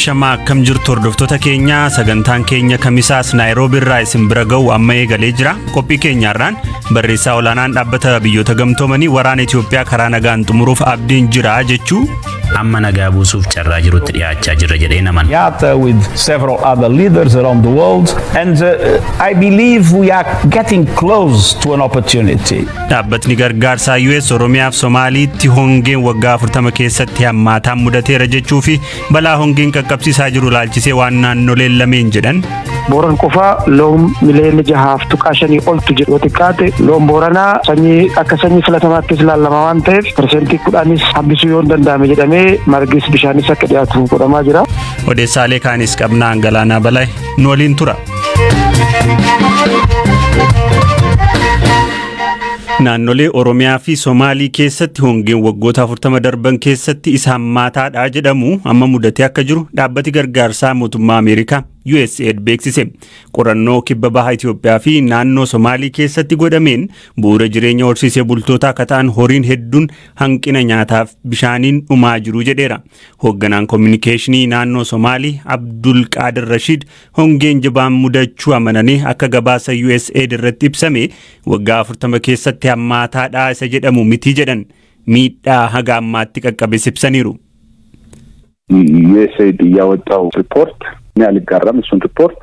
Ashamaa, akkam jirtu hordoftoota keenya? Sagantaan keenya kamisaas Naayiroobi irraa isin bira ga'u amma eegalee jira. Qophii keenyaarraan barreessaa olaanaan Dhaabbata Biyyoota Gamtoomanii waraana Itoophiyaa karaa nagaan xumuruuf abdiin jira jechuu. Amma nagaa buusuuf carraa jirutti dhiyaachaa jirra jedhee naman. Kenyatta with several other leaders around the world, and I believe we are getting close to an opportunity. Dhaabbatni gargaarsaa US Oromiyaaf Somaaliitti hongeen waggaa 40 keessatti hammaataan mudateera jechuu fi balaa hongeen qaqqabsiisaa jiru laalchisee waan naannoleen lameen jedhan. Booran qofaa loon miliyoona 6.5 oltu jiru. Yoo xiqqaate loon Booranaa sanyii akka sanyii filatamaattis ilaalama waan ta'eef, 10%s hambisuu yoo hin danda'ame jedhamee margis bishaanis akka dhiyaatu godhamaa jira. Odeessaalee kaanis qabnaan Galaanaa Balaa nu waliin tura. Naannolee Oromiyaa fi Somaalii keessatti hongeen waggoota 40 darban keessatti isa hammaataadha jedhamu amma mudatee akka jiru dhaabbati gargaarsaa mootummaa Ameerikaa USAID beeksise. Qorannoo kibba baha Itoophiyaa fi naannoo Somaalii keessatti godhameen bu'uura jireenya horsiisee bultootaa akka ta'an horiin hedduun hanqina nyaataaf bishaaniin dhumaa jiru jedheera. Hoogganaan koominikeeshinii naannoo Somaalii Abdul Qaadir Rashiid hongeen jabaan mudachuu amananii akka gabaasa USAID irratti ibsame waggaa 40 keessatti hammaataadha isa jedhamu miti jedhan, miidhaa haga ammaatti qaqqabe ibsaniiru. ዩኤስኤድ እያወጣው ሪፖርት እኔ አልጋራም። እሱን ሪፖርት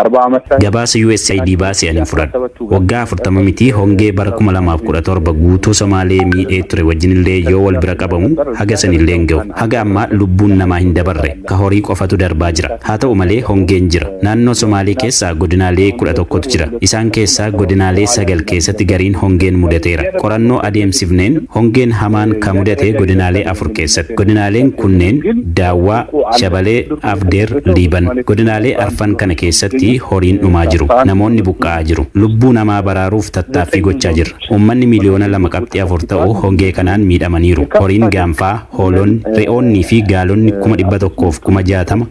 40 ዓመት ላይ Gabaasa USAID baase ani hin fudhadhu. Waggaa 40 miti, hongee bara 2017 guutuu Somaalee miidhee ture wajjinillee yoo wal bira qabamu haga sanillee hin ga'u. Haga ammaa lubbuun namaa hin dabarre, ka horii qofatu darbaa jira. Haa ta'u malee hongeen jira. Naannoo Somaalee keessaa godinaalee 11tu jira. Isaan keessaa godinaalee sagal keessatti gariin hongeen mudateera. Qorannoo adeemsifneen hongeen hamaan ka mudate godinaalee afur keessatti. Godinaaleen kunneen Daawwaa, Shabalee, Afdeer, Liiban. Godinaalee arfan kana keessatti horiin dhumaa jiru. Namoonni buqqa'aa jiru. Lubbuu namaa baraaruuf tattaaffii gochaa jirra. Uummanni miliyoona 2.4 ta'u hongee kanaan miidhamaniiru. Horiin gaanfaa, hoolonni, re'oonnii fi gaalonni 160,000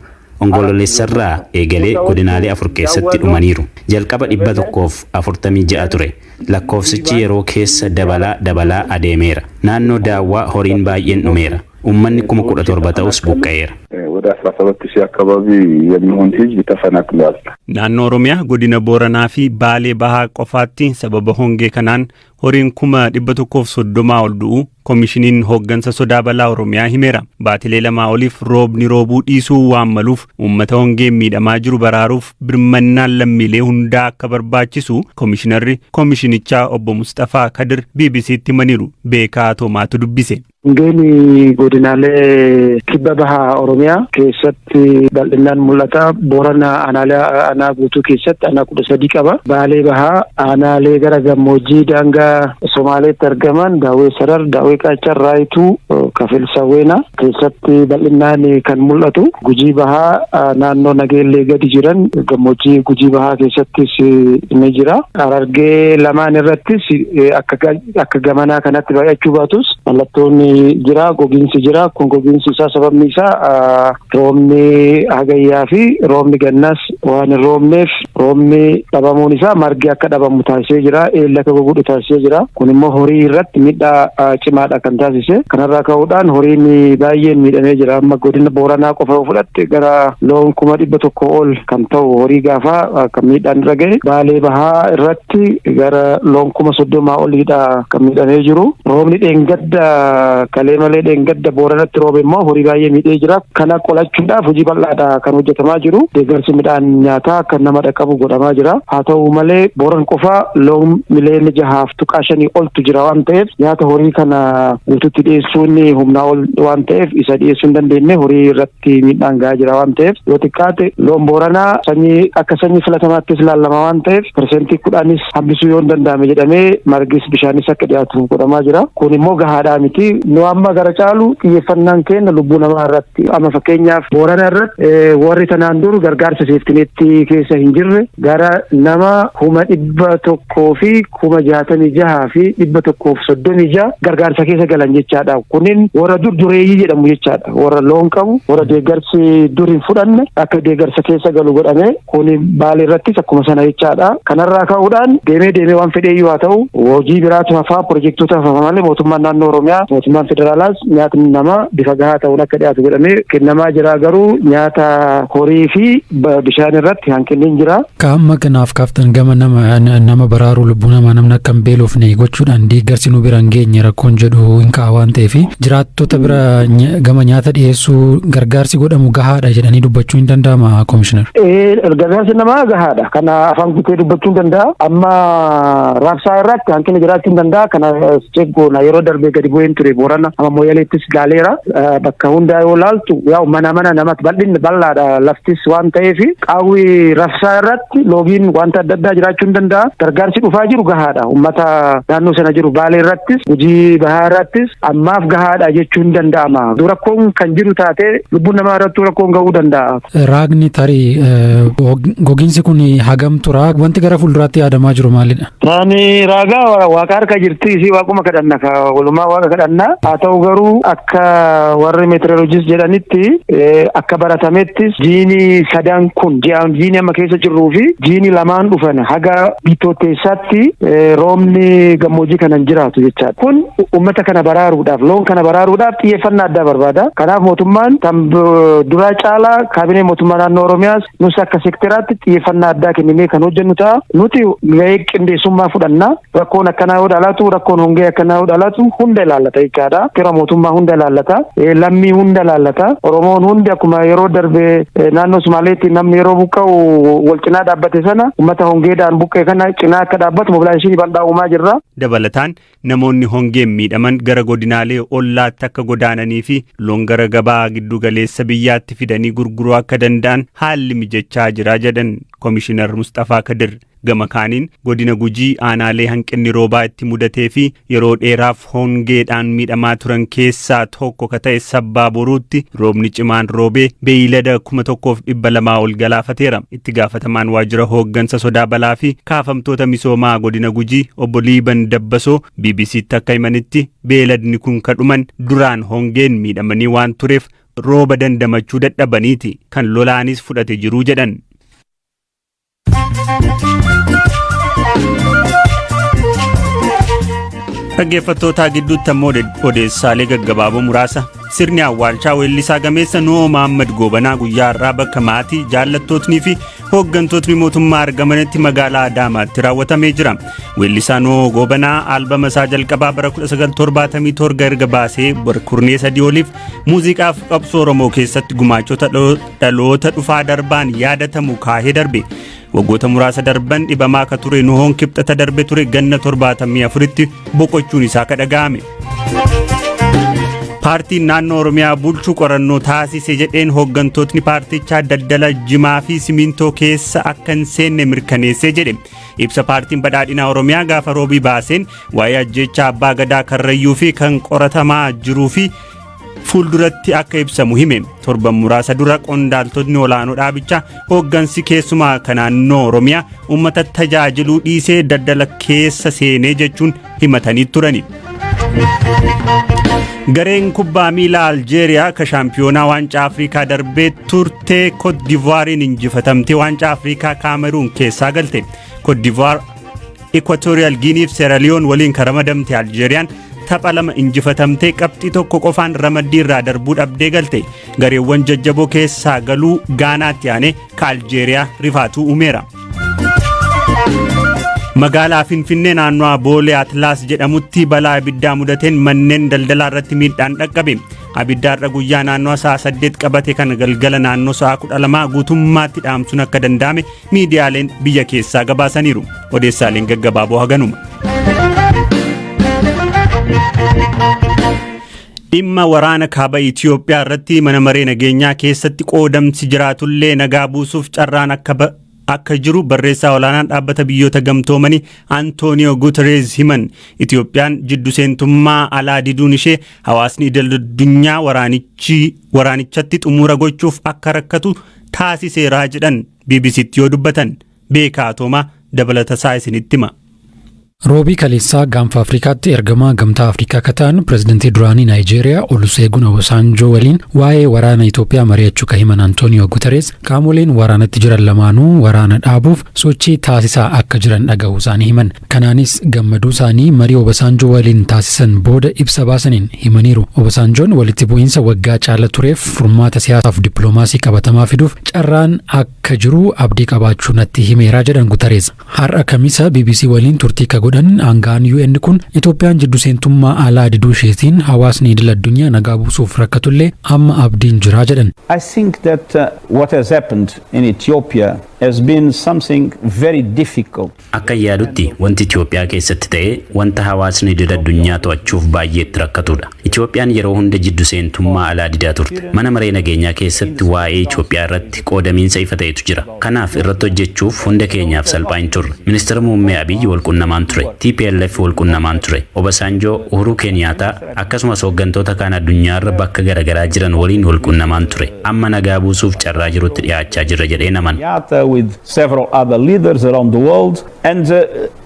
Onkoloolessarraa eegalee godinaalee afur keessatti dhumaniiru. Jalqaba 146 ture. Lakkoofsichi yeroo keessa dabalaa dabalaa adeemeera. Naannoo Daawwaa horiin baay'een dhumeera. Uummanni 17,000 ta'us buqqa'eera. ወደ 17,000 አካባቢ የሚሆን ህዝብ ተፈናቅሏል። Naannoo Oromiyaa godina Booranaa fi Baalee Bahaa qofaatti sababa hongee kanaan horiin 130,000 ol du'u koomishiniin hooggansa sodaa balaa Oromiyaa himeera. Baatilee 2 oliif roobni roobuu dhiisuu waan maluuf uummata hongeen miidhamaa jiru baraaruuf birmannaan lammiilee hundaa akka barbaachisu koomishinarri koomishinichaa obbo Mustafaa Kadir BBCtti himaniiru. Beekaa Toomaatu dubbise. Hongeen godinaalee kibba bahaa Oromiyaa keessatti bal'inaan mul'ata. Boorana aanaalee aanaa guutuu keessatti aanaa 13 qaba. Baalee Bahaa aanaalee gara gammoojjii daangaa Somaaleetti argaman Daawwee Sarar, Daawwee Qaacar, Raayituu, Kafil Sawweenaa keessatti bal'inaan kan mul'atu. Gujii Bahaa naannoo Nageellee gadi jiran gammoojjii Gujii Bahaa keessattis ni jira. Harargee lamaan irrattis akka gamanaa kanatti baay'achuu baatus mallattoon jira, gogiinsi jira. Kun gogiinsi isaa sababni isaa roobni hagayyaa fi roobni gannaas waan hin roobneef, roobni dhabamuun isaa margi akka dhabamu taasisee jira. Eelli akka gogu taasisee jira. Kun immoo horii irratti miidhaa cimaadha kan taasise. Kanarraa ka'uudhaan horiin baay'een miidhamee jira. Amma godina Booranaa qofa yoo fudhatte gara loon 100,000 ol kan ta'u horii gaafaa kan miidhaan irra gahe. Baalee Bahaa irratti gara loon 30,000 oliidha kan miidhamee jiru. Roobni dheengadda kalee malee dheengadda Booranatti roobe immoo horii baay'ee miidhee jira. Kana qolachuudhaaf hojii bal'aadha kan hojjetamaa jiru. Deeggarsi midhaan nyaataa kan nama dhaqqabu godhamaa jira. Haa ta'u malee Booran qofa loon miliyoona 6.5 oltu jira waan ta'eef, nyaata horii kana guututti dhiyeessuun humnaa ol waan ta'eef isa dhiyeessuu hin dandeenye, horii irratti miidhaan gahaa jira waan ta'eef, yoo xiqqaate loon Booranaa sanyii akka sanyii filatamaattis ilaalama waan ta'eef, 10%s hambisuu yoo hin danda'ame jedhamee margis bishaanis akka dhiyaatu godhamaa jira. Kun immoo gahaadhaa miti. Nu amma gara caalu xiyyeeffannaan keenya lubbuu namaa irratti. Amma fakkeenyaaf Boorana irratti warri tanaan dur gargaarsa safety netii keessa hin jirre gara nama 166,136 gargaarsa keessa galan jechaadha. Kunin Kun warra dur dureeyyii jedhamu jechaadha. Warra loon qabu, warra deeggarsi dur hin fudhanne akka deeggarsa keessa galu godhame. Kun Baalee irrattis akkuma sana jechaadha. Kanarraa ka'uudhaan deemee deemee waan fedheeyyuu haa ta'u, hojii biraatu hafaa, pirojektoota hafa malee, mootummaan naannoo Oromiyaa, mootummaan federaalaas nyaatni namaa bifa gahaa ta'uun akka dhiyaatu godhamee kennamaa jira. Garuu nyaata horii fi bishaan irratti hanqinni hin jira. Ka amma kanaaf kaaftan gama nama baraaruu, lubbuu namaa, namni akka hin beelofne gochuudhaan deeggarsi nu bira hin geenye rakkoon jedhu hin ka'a waan ta'eef, jiraattota bira gama nyaata dhiyeessuu gargaarsi godhamu gahaadha jedhanii dubbachuu hin danda'ama, Komishinar? Gargaarsi namaa gahaadha. Kana afaan guutee dubbachuu hin danda'a. Amma raabsaa irratti hanqinni jiraachuu hin danda'a. Kana check goona. Yeroo darbee gadi bu'een ture Boorana, amma Mooyaleettis ilaaleera. Bakka hundaa yoo laaltu, yaa mana mana namatti bal'inni bal'aadha laftis waan ta'eef, qaawwi raabsaa irratti loogiin wanta adda addaa jiraachuu hin danda'a. Gargaarsi dhufaa jiru gahaadha. Uummata naannoo sana jiru, Baalee irrattis, Gujii Bahaa irrattis ammaaf gahaadha jechuun hin danda'ama. Rakkoon kan jiru taatee lubbuun namaa irrattuu rakkoon gahuu danda'a. Raagni tarii gogiinsi kun hagam tura? Wanti gara fuulduraatti yaadamaa jiru maalidha? Ani raagaa Waaqa harka jirti, isii Waaquma kadhanna, ka walumaa Waaqa kadhanna. Haa ta'u garuu, akka warri meteorologist jedhanitti, akka baratamettis, jiini sadan kun, jiini amma keessa jirruu fi jiini lamaan dhufan, haga Bitootessaatti roobni gammoojjii kana hin jiraatu jechaadha. Kun uummata kana baraaruudhaaf, loon kana baraaruudhaaf xiyyeeffannaa addaa barbaada. Kanaaf mootummaan kan duraa caalaa, kaabinee mootummaa naannoo Oromiyaas, nus akka sekteraatti xiyyeeffannaa addaa kenninee kan hojjennu ta'a. Nuti gahee qindeessummaa fudhanna. Rakkoon akkanaa yoo dhalatu, rakkoon hongee akkanaa yoo dhalatu, hunda ilaallata jechaadha. Sektera mootummaa hunda ilaallata. Lammii hunda ilaallata. Oromoon hundi akkuma yeroo darbe naannoo Sumaaleetti namni yeroo buqqa'u wal cinaa dhaabbate sana, uummata hongeedhaan buqqa'e kana cinaa akka dhaabbatu mobilization bal'aa uumaa jirra. Dabalataan namoonni hongeen miidhaman gara godinaalee ollaatti akka godaananii fi loon gara gabaa giddu galeessa biyyaatti fidanii gurguruu akka danda'an haalli mijachaa jira jedhan Komishinar Mustafaa Kadir. Gama kaaniin godina Gujii aanaalee hanqinni roobaa itti mudatee fi yeroo dheeraaf hongeedhaan miidhamaa turan keessaa tokko ka ta'e Sabbaa Boruutti roobni cimaan roobee beeylada 1200 ol galaafateera. Itti gaafatamaan waajjira hooggansa sodaa balaa fi kaafamtoota misoomaa godina Gujii, obbo Liiban Dabbasoo, BBCtti akka himanitti, beeyladni kun kadhuman duraan hongeen miidhamanii waan tureef rooba dandamachuu dadhabaniiti, kan lolaanis fudhate jiruu jedhan. Dhaggeeffattootaa, gidduutti ammoo odeessaalee gaggabaaboo muraasa. Sirni awwaalchaa weellisaa gameessa Nu'oo Mahammad Goobanaa guyyaa har'aa bakka maatii, jaallattootnii fi hooggantootni mootummaa argamanitti magaalaa Adaamaatti raawwatamee jira. Weellisaa Nu'oo Goobanaa aalbama isaa jalqabaa bara 1977 erga baasee kurnee 3 oliif muuziqaaf qabsoo Oromoo keessatti gumaachota dhaloota dhufaa darbaan yaadatamu kaahee darbe. Waggoota muraasa darban dhibamaa akka ture Nuhoon Kibxata darbe ture ganna 74tti boqochuun isaa ka dhaga'ame. Paartiin naannoo Oromiyaa bulchu qorannoo taasise jedheen hooggantootni paartichaa daldala jimaa fi simintoo keessa akka hin seenne mirkaneessee jedhe. Ibsa paartiin badhaadhinaa Oromiyaa gaafa Roobii baaseen waa'ee ajjeechaa abbaa gadaa Karrayyuu fi kan qoratamaa jiruu fi fuulduratti akka ibsamu hime. Torban muraasa dura qondaaltonni olaanoo dhaabichaa hooggansi keessumaa kan naannoo Oromiyaa uummata tajaajiluu dhiisee daldala keessa seenee jechuun himatanii turani. Gareen kubbaa miilaa Aljeeriyaa ka shaampiyoonaa waancaa Afrikaa darbee turtee Kot Divuwaariin injifatamtee waancaa Afrikaa Kaameruun keessaa galte. Kot Divuwaar, Equatorial Guinea fi Sierra Leone waliin kan ramadamte Aljeeriyaan tapha lama injifatamtee qabxii tokko qofaan ramaddii irraa darbuu dhabdee galte. Gareewwan jajjaboo keessaa galuu Gaanaatti aanee ka Aljeeriyaa rifaatuu uumeera. Magaalaa Finfinnee naannoo Boolee Atlaas jedhamutti balaa ibiddaa mudateen manneen daldalaa irratti miidhaan dhaqqabe. Abidda har'a guyyaa naannoo sa'a 8 qabate kana galgala naannoo sa'a 12 guutummaatti dhaamsuun akka danda'ame miidiyaaleen biyya keessaa gabaasaniiru. Odeessaaleen gaggabaaboo haganuma. Dhimma waraana kaaba Itiyoophiyaa irratti mana maree nageenyaa keessatti qoodamsi jiraatullee nagaa buusuuf carraan akka jiru barreessaa olaanaan dhaabbata biyyoota gamtoomanii Antooniyoo Guterres himan. Itiyoophiyaan jiddu seentummaa alaa diduun ishee hawaasni idil addunyaa waraanichatti xumura gochuuf akka rakkatu taasiseeraa jedhan BBCtti yoo dubbatan. Beekaa Atoomaa dabalata isaa isinitti hima. Roobii kaleessaa Gaanfa Afrikaatti ergamaa Gamtaa Afrikaa akka ta'an pirezidantii duraanii Naayijeeriyaa Oluseegun Obasanjoo waliin waa'ee waraana Itoophiyaa mari'achuu kan himan Antooniyoo Guterees, qaamoleen waraanatti jiran lamaanuu waraana dhaabuuf sochii taasisaa akka jiran dhagahuu isaanii himan. Kanaanis gammaduu isaanii marii Obasanjoo waliin taasisan booda ibsa baasaniin himaniiru. Obasanjoon walitti bu'iinsa waggaa caala tureef furmaata siyaasaaf dippiloomaasii qabatamaa fiduuf carraan akka jiru abdii qabaachuu natti himeeraa jedhan Guterees. Har'a Kamisa BBC waliin turtii ka godhan aanga'aan UN kun, Itoophiyaan jiddu seentummaa alaa diduu isheetiin hawaasni idil addunyaa nagaa buusuuf rakkatullee amma abdiin jiraa jedhan. I think that what has happened in Ethiopia has been something very difficult. Akka yaadutti wanti Itoophiyaa keessatti ta'e wanta hawaasni idil addunyaa to'achuuf baay'ee itti rakkatudha. Itoophiyaan yeroo hunda jiddu seentummaa alaa didaa turte. Mana Maree Nageenyaa keessatti waa'ee Itoophiyaa irratti qoodamiinsa ifa ta'etu jira. Kanaaf irratti hojjechuuf hunda keenyaaf salphaa hin turre. Ministeera Muummee Abiyyi wal qunnamaan ture. TPLF wal qunnamaan ture. Obasanjoo, Uhuru Keniyaataa, akkasumas hooggantoota kaan addunyaarra bakka garaagaraa jiran waliin wal qunnamaan ture. Amma nagaa buusuuf carraa jirutti dhiyaachaa jirra jedhee naman. Kenyatta, with several other leaders around the world, and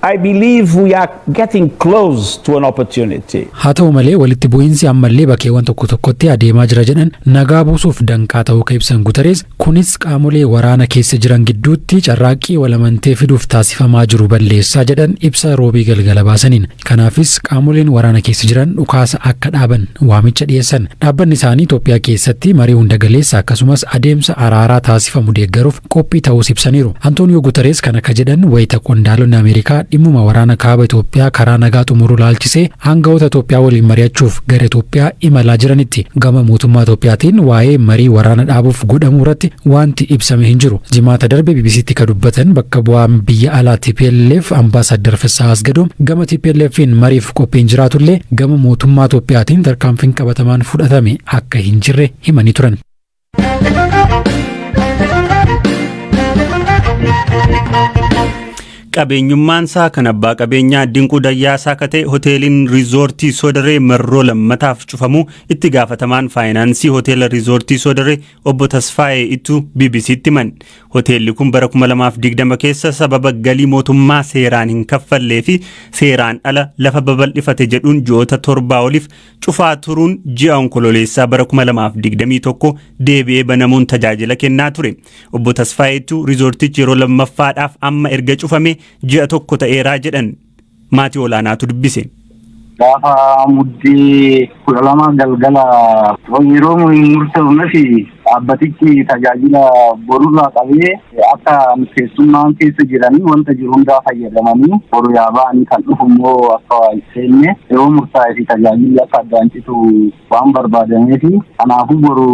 I believe we are getting close to an opportunity. Haa ta'u malee, walitti bu'iinsi ammallee bakkeewwan tokko tokkotti adeemaa jira jedhan. Nagaa buusuuf danqaa ta'uu kan ibsan Guterees, kunis qaamolee waraana keessa jiran gidduutti carraaqqii walamantee fiduuf taasifamaa jiru balleessaa jedhan ibsa Roobii galgala baasaniin. Kanaafis qaamoleen waraana keessa jiran dhukaasa akka dhaaban waamicha dhiyeessan. Dhaabbanni isaanii Itoophiyaa keessatti marii hunda galeessa akkasumas adeemsa araaraa taasifamu deeggaruuf qophii ta'uus ibsaniiru. Antooniyoo Guterees kan akka jedhan wayita qondaalonni Ameerikaa dhimmuma waraana kaaba Itoophiyaa karaa nagaa xumuruu laalchisee aangawoota Itoophiyaa waliin mari'achuuf gara Itoophiyaa imalaa jiranitti. Gama mootummaa Itoophiyaatiin waa'ee marii waraana dhaabuuf godhamuu irratti wanti ibsame hin jiru. Jimaata darbe BBCtti kan dubbatan bakka bu'aan biyya alaa TPLF Ambaasaddar Fissaa Asgadoom, gama TPLFin mariif qophiin jiraatullee gama mootummaa Itoophiyaatiin tarkaanfiin qabatamaan fudhatame akka hin jirre himanii turan. Qabeenyummaan isaa kan abbaa qabeenyaa Dinquu Dayyaasaa akka ta'e hoteeliin Riizoortii Sodaree marroo lammataaf cufamu itti gaafatamaan faayinaansii hoteela Riizoortii Sodaree obbo Tasfaayee Ittuu BBCtti himan. Hoteelli kun bara 2020 keessa sababa galii mootummaa seeraan hin kaffallee fi seeraan ala lafa babal'ifate jedhuun ji'oota 7 oliif cufaa turuun ji'a Onkololeessaa bara 2021 deebi'ee banamuun tajaajila kennaa ture. Obbo Tasfaayee Ittuu riizoortichi yeroo lammaffaadhaaf amma erga cufame ji'a 1 ta'eeraa jedhan. Maatii Olaanaatu dubbise. Gaafa Muddee 12 galgala yeroo murteeffamee fi dhaabbatichi tajaajila borurraa qabee akka keessummaan keessa jiranii wanta jiru hundaa fayyadamanii boru yaa ba'anii, kan dhufu immoo akka hin seenne yeroo murtaa'ee fi tajaajilli akka addaan citu waan barbaadameef, kanaafuu boru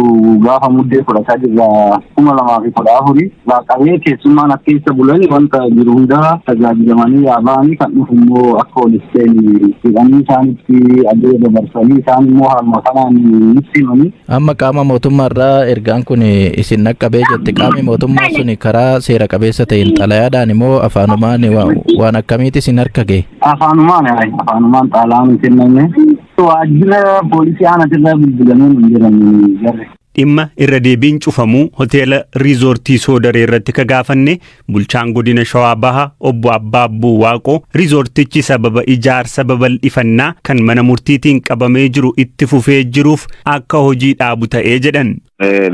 gaafa Muddee 13, 2014 irraa qabee keessummaan akka keessa bulanii wanta jiru hundaa tajaajilamanii yaa ba'anii, kan dhufu immoo akka ol hin seenne jedhanii isaanitti ajaja dabarsanii, isaan immoo haaluma kanaan nutti himanii. Amma qaama mootummaarraa ergaan kun isin dhaqqabee jette. Qaamni mootummaa sun karaa seera qabeessa ta'een xalayaadhaan immoo afaanumaan waan akkamiiti isin harka ga'e? Afaanumaan, afaanumaan, xalayaan hin kennamne. Waajjira poolisii aanatirraa bilbilamee hin jiran jarri. Dhimma irra deebiin cufamuu hoteela Riizoortii Soodaree irratti ka gaafanne bulchaan godina Shawaa Baha obbo Abbaabbuu Waaqoo, riizoortichi sababa ijaarsa babal'ifannaa kan mana murtiitiin qabamee jiru itti fufee jiruuf akka hojii dhaabu ta'ee jedhan.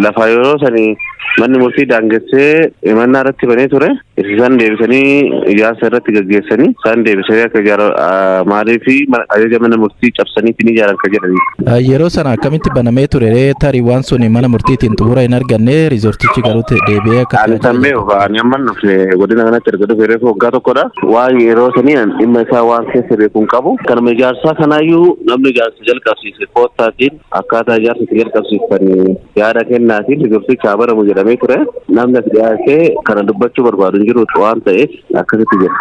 Lafa yeroo sani manni murtii daangessee himannaa irratti banee ture. Isaan deebisanii ijaarsa irratti gaggeessanii, isaan deebisanii akka ijaara maalii fi ajaja mana murtii cabsanii ni ijaaran kan jedhani. Yeroo sana akkamitti banamee ture? Tarii waan sun mana murtiitiin xumura hin arganne, riizoortichi garuu deebi'ee akka Ani san beeku, ani amma dhufne godina kanatti erga dhufe reefu waggaa tokkodha. Waan yeroo sanii dhimma isaa waan keessa beeku hin qabu. Kanuma ijaarsaa kanaayyuu namni ijaarsa jalqabsiise koottaatiin akkaataa ijaarsa itti jalqabsiisan yaada kennaatiin riizoortichi haa banamu jedhamee ture. Namni as dhiyaatee kana dubbachuu barbaadu hin jiru waan ta'eef akkasitti jira.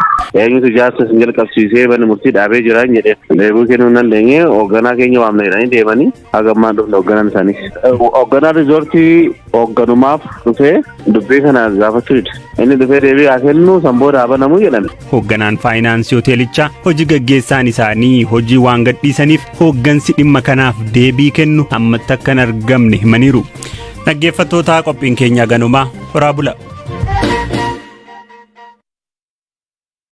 Eenyutu ijaarsa isin jalqabsiisee mana murtii dhaabee jira hin jedhee. Deebii kennuu hin dandeenye. Hoogganaa keenya waamna jedhanii deemanii haga ammaa dhufne hoogganaan isaanii. Hoogganaan riizoortii hoogganumaaf dhufee dubbii kana gaafachuu dide. Inni dhufee deebii haa kennu, san booda haa banamu jedhame. Hoogganaan faayinaansii hoteelichaa hojii gaggeessaan isaanii hojii waan gadhiisaniif hooggansi dhimma kanaaf deebii kennu ammatti akka hin argamne himaniiru. Dhaggeeffattoota, qophiin keenya ganumaa, horaa bula.